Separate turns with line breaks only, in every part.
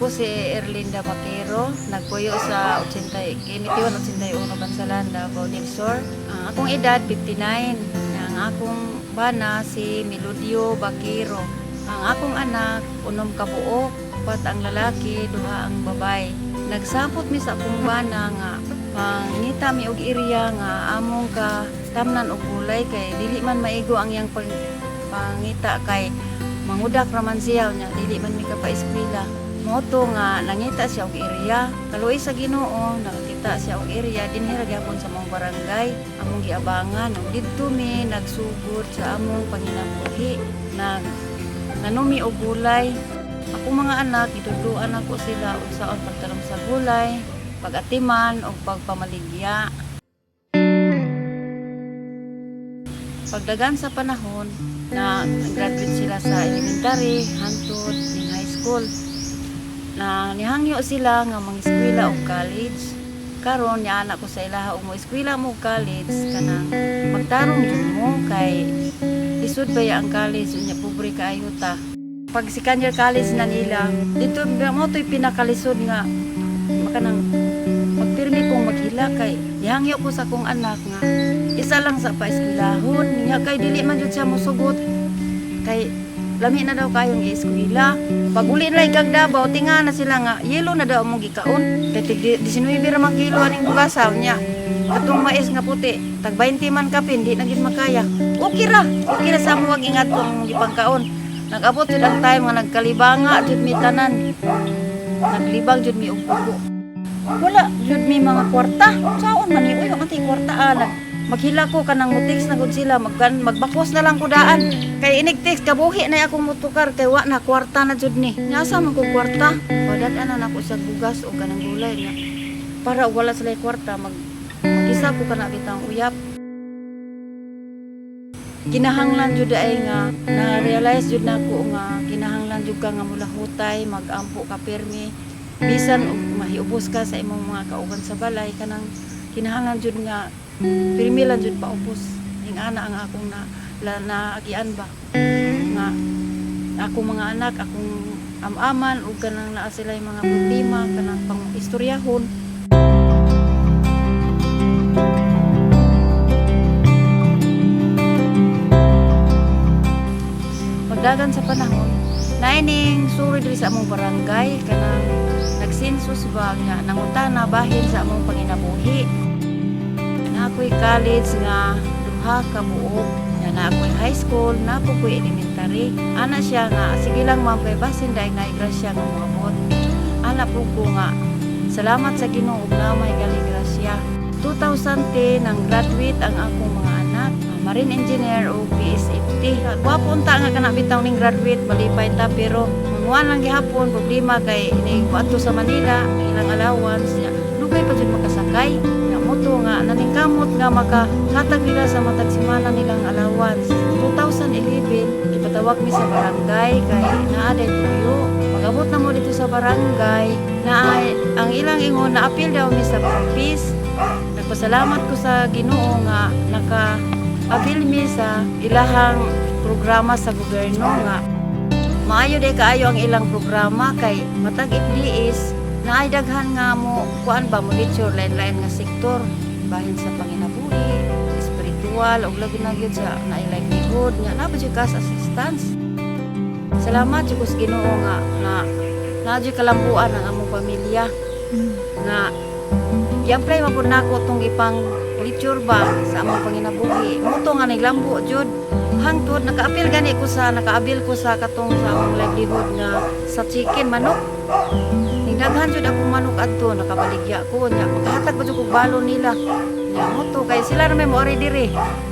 Ako si Erlinda Baquero, nagpuyo sa 80, 81, 81 Bansalan, Davao del Sur. Ang akong edad, 59. Ang akong bana, si Melodio Baquero. Ang akong anak, unom ka buok, upat ang lalaki, duha ang babay. Nagsapot mi sa akong bana nga pangita mi og area nga among ka tamnan og gulay kay dili man maigo ang iyang pangita kay mangudak raman siya nya dili man mi ka pa-eskwela. Mao to nga nangita siya og area. Kaluoy sa Ginoo, nakakita siya og area dinhi ra gyapon sa among barangay. Among giabangan ug didto mi nagsugod sa among panginabuhi. Nag nanumi og gulay. Ako mga anak, gitudloan ako sila unsaon pagtanom sa gulay, pag-atiman ug pagpamaligya. Pagdagan sa panahon na graduate sila sa elementary, hantod ning high school. Na nihangyo sila nga mangeskwela og college. Karon niana ko sa ilaha og mo-eskwela mo og college kanang magtarong jud mo kay lisod baya ang college, unya pobre kaayo ta. Pag second year college na nila, dito mo to'y pinakalisod nga makanang magpirmi kong maghila kay nihangyo ko sa akong anak nga isa lang sa paeskwelahon niya kay dili man jud siya mosugot kay lami na daw kayong eskwela. Pag uli na ikag Davao, tinga na sila nga yelo na daw among gikaon kay tig 19 ra man kilo aning bugasaw niya. Katong mais nga puti, tag 20 man kapin, di na gid makaya. Okay ra, okay ra sa amo wag ingat kung gipangkaon. Nag-abot jud ang time nga nagkalibanga jud mi tanan. Naglibang jud mi og pugo. Wala jud mi mga kwarta. Saon man ni uy, wa man tay kwarta ah. Maghila ko kanang mo-text na gud sila, magbakwas na lang ko daan. Kay inig text kabuhi na akong motukar kay wa na kwarta na jud ni. Nya man ko kwarta. Padad-an na nako sa bugas o kanang gulay nga. Para og wala sila kwarta magisa ko kana bitang uyap. Kinahanglan jud ay nga na-realize jud nako nga kinahanglan jud ka nga mulahutay, magampo ka pirmi bisan og mahiubos ka sa imong mga kauban sa balay, kanang kinahanglan jud nga pirmi lang jud paubos. Ing ana ang akong na, la, naagian ba nga akong mga anak, akong am-aman ug kanang naa sila mga problema kanang pang istoryahon. Pagdagan sa panahon, naining suri diri sa among barangay kanang nagsensus ba nga nangutana bahin sa among panginabuhi. Na ako'y college nga duha ka buok, nga na ako'y high school, na po ko'y elementary. Ana siya nga sige lang ma'am kay basin dahil naay grasya nga moabot. Ana po ko nga salamat sa Ginoo ug na may gali grasya. 2010 nang graduate ang akong mga anak, marine engineer o PSFT. Gwapo unta nga kana bitaw ning graduate, malipay ta, pero manguan lang gihapon problema kay ni adto sa Manila ilang allowance niya. Dugay pa jud makasakay. Nga moto nga naningkamot nga makahatag nila sa matag semana nilang allowance. 2011 gipatawag mi sa barangay kay naa day tuyo. Pag-abot na mo dito sa barangay, na ang ilang ingon na appeal daw mi sa peace. Nagpasalamat ko sa Ginoo nga naka-avail mi sa ilahang programa sa gobyerno nga maayo day kaayo ang ilang programa kay matag FDS naay daghan nga mo kuan ba mo lecture lain-lain nga sektor bahin sa panginabuhi, espiritual ug labi na gyud sa naay livelihood nga naa ba jud cash assistance. Salamat jud ko sa Ginoo nga na naa jud kalambuan ang among pamilya nga i-apply man pud nako tong ipang lecture ba sa among panginabuhi. Mo to nga naglambo jud. Hangtod naka-apil gani ko sa naka-abil ko sa katong sa among livelihood nga sa chicken manok. Ningdaghan jud akong manok adto, nakabaligya ko nya makahatag pa jud kog balon nila. Nya mo to kay sila ra may moari diri,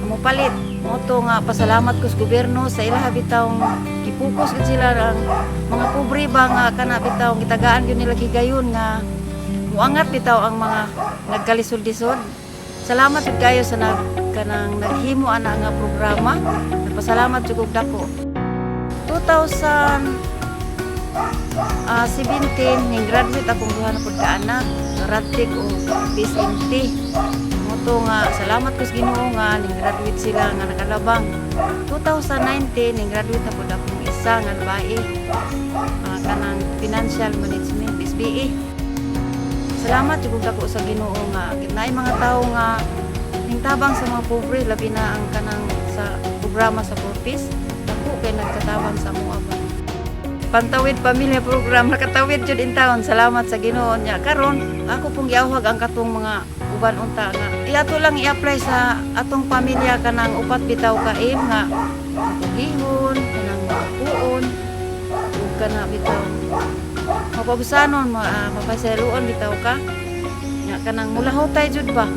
mo palit. Mo to nga pasalamat ko sa gobyerno sa ilaha bitawng gipokus gid sila ang mga pobre ba nga kana bitaw gitagaan gyud nila higayon nga muangat bitaw ang mga nagkalisod-lisod. Salamat jud kayo sa nag kanang naghimo ana nga programa. Nagpasalamat jud kog dako. 2017 ning graduate akong duha na pud ka anak, Radtech o PSMT. Mo to nga salamat ko sa Ginoo nga ning graduate sila nga nakalabang. 2019 ning graduate na pud akong isa nga babae. kanang financial management, SBA. Salamat jud dako sa Ginoo nga naay mga tawo nga ningtabang sa mga pobre, labi na ang kanang sa programa sa Purpose. Dako kay nagkatabang sa amoa ba. Pantawid Pamilya Program, nakatawid jud in taon. Salamat sa Ginoo nya. Karon ako pong giawhag ang katong mga uban unta nga iato lang i-apply sa atong pamilya, kanang upat bitaw ka aim nga pugihon, kanang puon ug kana bitaw mapabusanon, mapaseluon bitaw ka nga kanang mulahutay jud ba.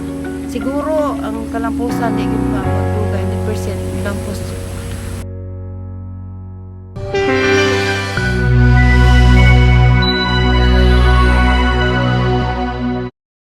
Siguro ang kalampusan di gyud pa magdugay 100% lampos jud.